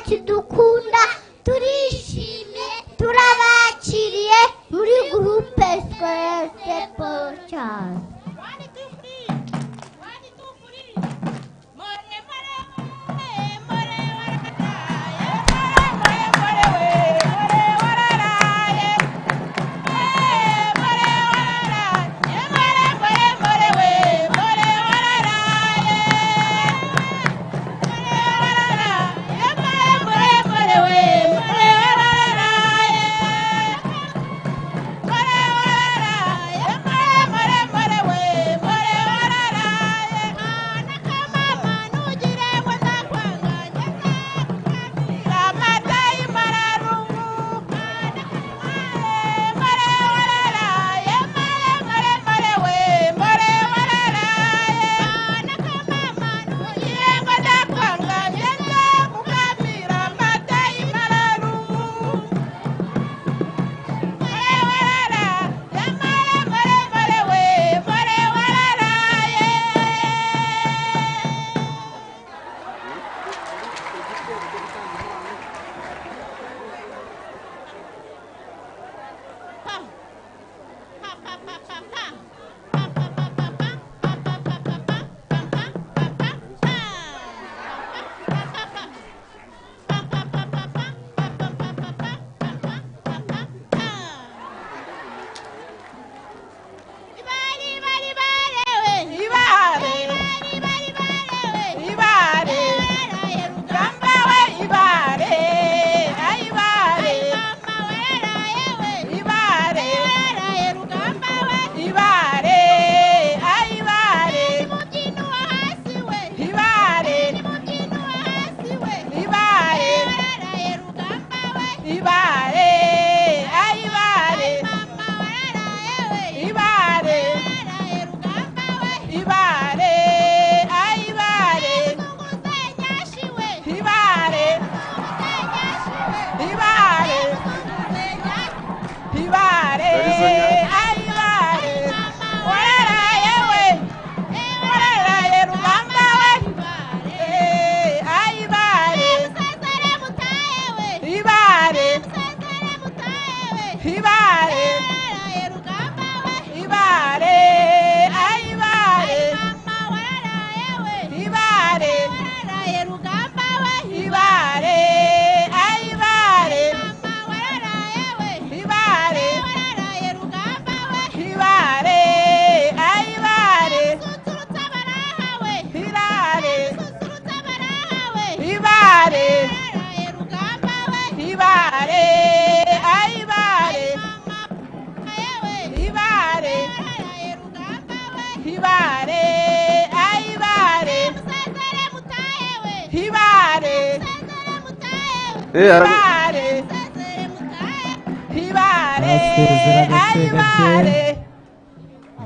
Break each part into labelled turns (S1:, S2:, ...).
S1: bacu dukunda turishimye turabakiriye muri groupe scolaire Saint Paul Charles.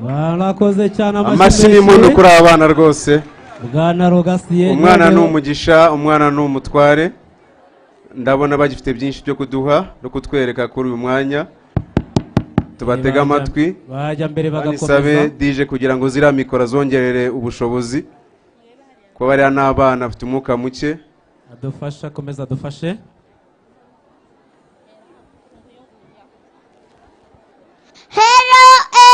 S2: Barakoze cyane
S3: amashini y'umuntu kuri abana rwose.
S2: Bwana Rogasiye
S3: umwana n'umugisha, umwana n'umutware. Ndabona bagifite byinshi byo kuduha no kutwereka kuri uyu mwanya. Tubatega amatwi
S2: bajya mbere bagakomeza.
S3: Sabe dije kugira ngo zira mikoro zongerere ubushobozi. Ko bari n'abana bafite umuka muke.
S2: Adufasha komeza adufashe.
S1: Hello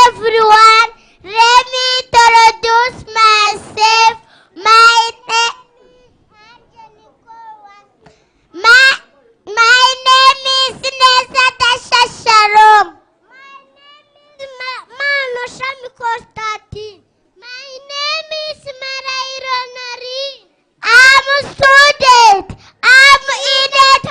S1: everyone, let me introduce myself. My name is Nesata Shalom. My name is Manosha Mikostati. My name is Marairo Nari. I'm a student. I'm in 8th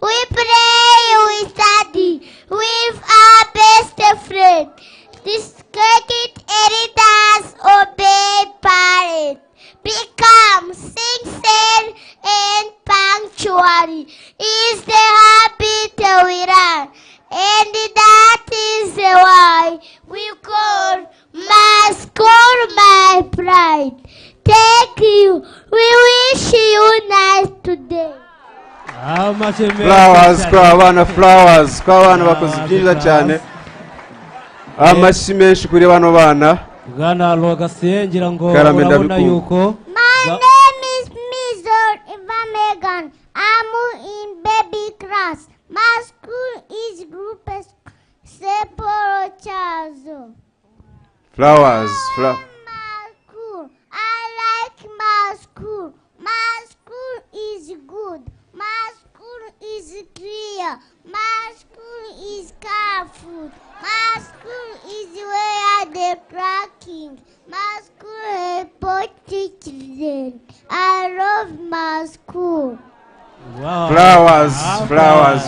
S1: we pray, we study with our best friend. Discreet elders obey parents. Become sincere and punctual is the habit we learn, and that is why we call my school my pride. Thank you. We wish you nice today.
S3: Flowers kwa abana, flowers kwa abana bakoze byiza cyane. Amashyi menshi kuri bano bana.
S2: Bwana Rogasiye ngira ngo
S3: Karame
S2: urabona
S3: ndabikumva.
S2: yuko
S1: My name is Mizor Ivamegan. I'm in baby class. My school is Group Seporo Chazo.
S3: Flowers,
S1: My school. I like my school. My school is good. My school is clear. My school is careful. My school is where they're cracking. My school supports children. I love my school.
S2: Wow.
S3: flowers.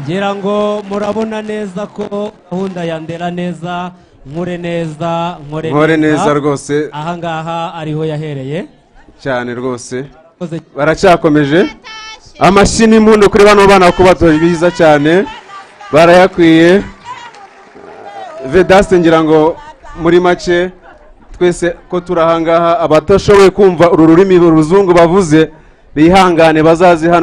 S2: ngira ngo murabona neza ko gahunda ya ndera neza nkore neza
S3: rwose
S2: aha ngaha ariho yahereye
S3: cyane rwose. Baracyakomeje. Amashyi n'impundu kuri bano bana ko batoje biza cyane, barayakwiye. Vedaste ngira ngo muri make twese ko turahangaha abatashoboye kumva uru rurimi ruzungu bavuze bihangane bazazi hano